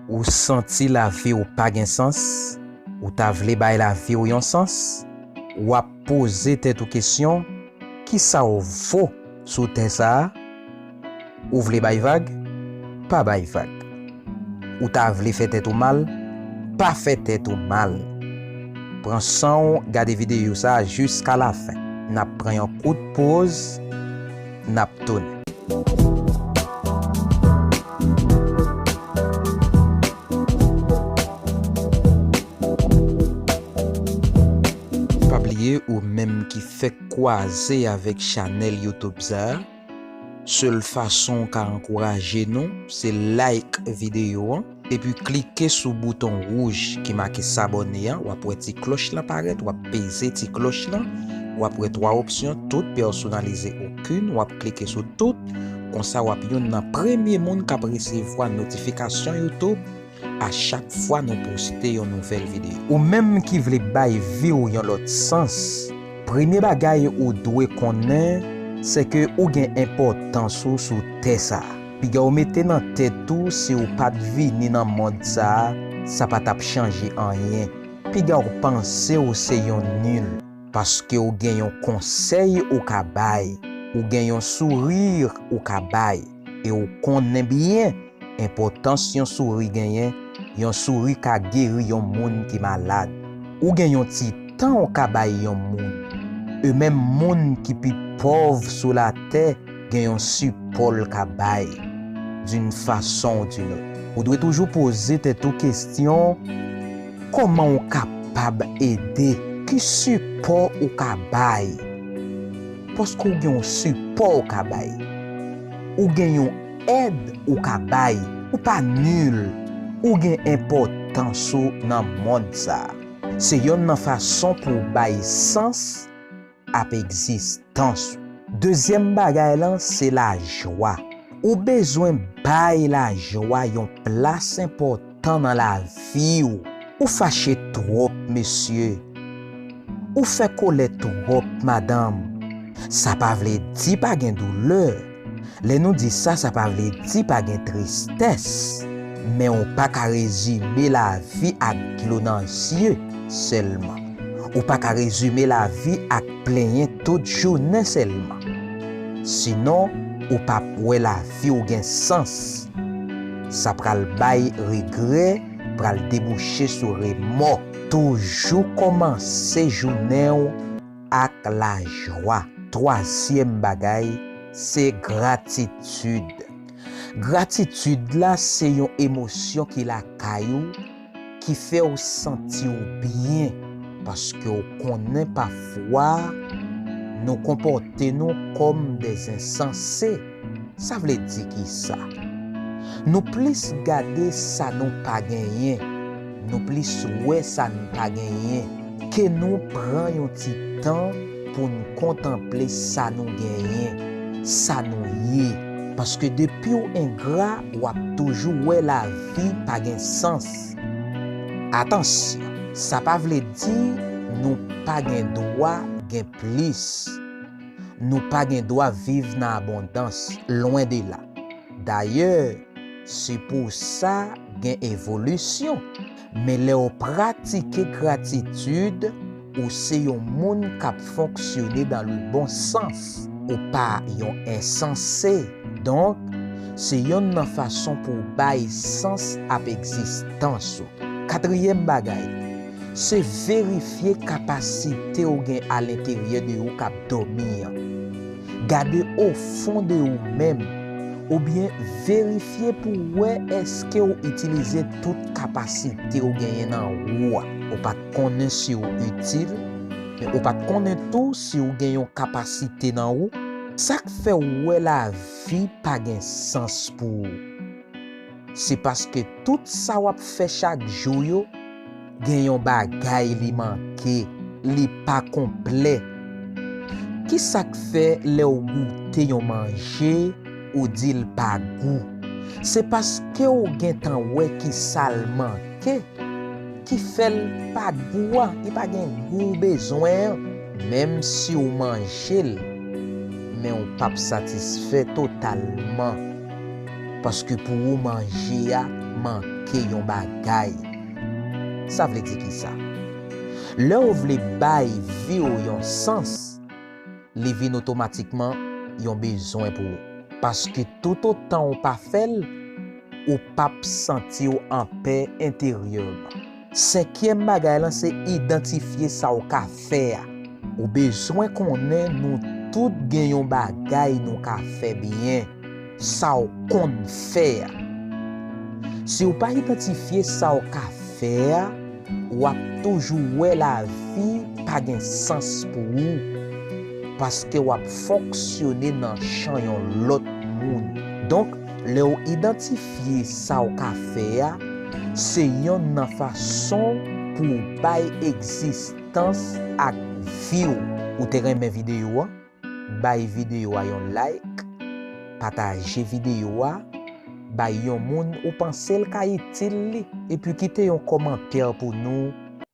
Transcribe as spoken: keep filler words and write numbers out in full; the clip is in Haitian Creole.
Ou santi lavi w pa gen sans? Ou ta vle bay lavi w yon sans? W ap poze tèt ou kesyon, kisa w vo sou tè sa a? Ou vle bay vag? Pa bay vag. Ou ta vle fè tèt ou mal? Pa fè tèt ou mal. Pran san w, gade videyo sa a jiska lafen. N ap pran yon kout poz, n ap tounen. Pa bliye, ou menm ki fèk kwaze avèk chanèl YouTube sa a, sèl fason w ka ankouraje nou, se like videyo an, epi klike sou bouton wouj ki make sabòne an, w ap wè ti klòch lan parèt, w ap peze ti klòch lan, w ap wè twa opsyon, tout, pèsonalize okenn, w ap klike sou tout, konsa w ap youn nan premye moun k ap resevwa notifikasyon YouTube a chak fwa nou poste yon nouvèl videyo. Ou menm ki vle bay vi w yon lòt sans, premye bagay ou dwe konnen, se ke ou gen enpòtans ou sou tè sa a. Piga w mete nan tèt ou, si w pa t vini nan mond sa a, sa pa t ap chanje anyen. Piga w panse w se yon nil, paske w gen yon konsèy ou ka bay, ou gen yon souri ou ka bay, e w konnen byen enpòtans yon souri genyen, yon souri ka geri yon moun ki malad. Ou gen yon ti tan w ka bay yon moun. E menm moun ki pi pòv sou latè gen yon sipò l ka bay, d'une façon ou d'une autre. Ou dwe toujou poze tèt ou kesyon, kòman w kapab ede? Ki sipò ou ka bay? Paske w gen yon sipò w ka bay. Ou gen yon èd ou ka bay. Ou pa nil. Ou gen enpòtans ou nan mond sa a. Se yonn nan fason pou w bay sans ap egzistans ou. Dezyèm bagay lan, se lajwa. Ou bezwen bay lajwa yon plas enpòtan nan lavi w. Ou fache twòp, mesye. Ou fè kòlè twòp, madanm. Sa pa vle di pa gen doulè. Lè nou di sa, sa pa vle di pa gen tristès. Men ou pa ka rezime lavi ak dlo nan zye sèlman. Ou pa ka rezime lavi ak plenyen tout jounen sèlman. Sinon, ou p ap wè lavi w gen sans. Sa pral bay regrè, pral debouche sou remò. Toujou kòmanse jounen w ak lajwa. Twazyèm bagay, se gratitid. Gratitid la se yon emosyon ki lakay ou, ki fè w santi w byen, paske w konnen pafwa nou konpòte nou kòm de ensanse. Sa vle di kisa? Nou plis gade sa nou pa genyen, nou plis wè sa n pa genyen, ke nou pran yon ti tan pou n kontanple sa nou genyen, sa nou ye. Paske depi w engra, w ap toujou wè lavi pa gen sans. Atansyon, sa pa vle di nou pa gen dwa gen plis. Nou pa gen dwa viv nan abondans, lwen de la. Dayè, se pou sa gen evolisyon. Men lè w pratike gratitid, ou se yon moun k ap fonksyone dans le bon sens. Ou pa yon ensanse. Donk, se yonn nan fason pou w bay sans ap egzistans ou. Katriyèm bagay, se verifye kapasite w gen alenteryè de ou k ap dòmi an. Gade ofon de ou menm, oubyen verifye pou w wè èske w itilize tout kapasite w genyen nan ou a. Ou pa t konnen si w itil, men ou pa t konnen tou si w gen yon kapasite nan ou. Sa k fè w wè lavi pa gen sans pou ou? Se paske tout sa w ap fè chak jou yo, gen yon bagay li manke, li pa konplè. Kisa k fè lè w goute yon manje, ou di l pa gou? Se paske w gentan wè kisa l manke, ki fè l pa gou a, li pa gen gou w bezwen an. Menm si w manje l, men w p ap satisfè totalman. Paske pou ou manje a manke. manke yon bagay. Sa vle di kisa? Lè w vle bay vi w yon sans, li vin otomatikman yon bezwen pou ou. Paske toutotan w pa fè l, ou p ap santi w anpè enteryèman. Senkyèm bagay lan se idantifye sa w ka fè a. Ou bezwen konnen nou tout gen yon bagay nou ka fè byen, sa w konn fè a. Si w pa idantifye sa w ka fè a, w ap toujou wè lavi pa gen sans pou ou, paske w ap fonksyone nan chan yon lòt moun. Donk, lè w idantifye sa w ka fè a, se yonn nan fason pou w bay egzistans ak vi w. Ou te renmen videyo a? Bay videyo a yon like, pataje videyo a, bay yon moun ou panse l ka itil li, epi kite yon kòmantè pou nou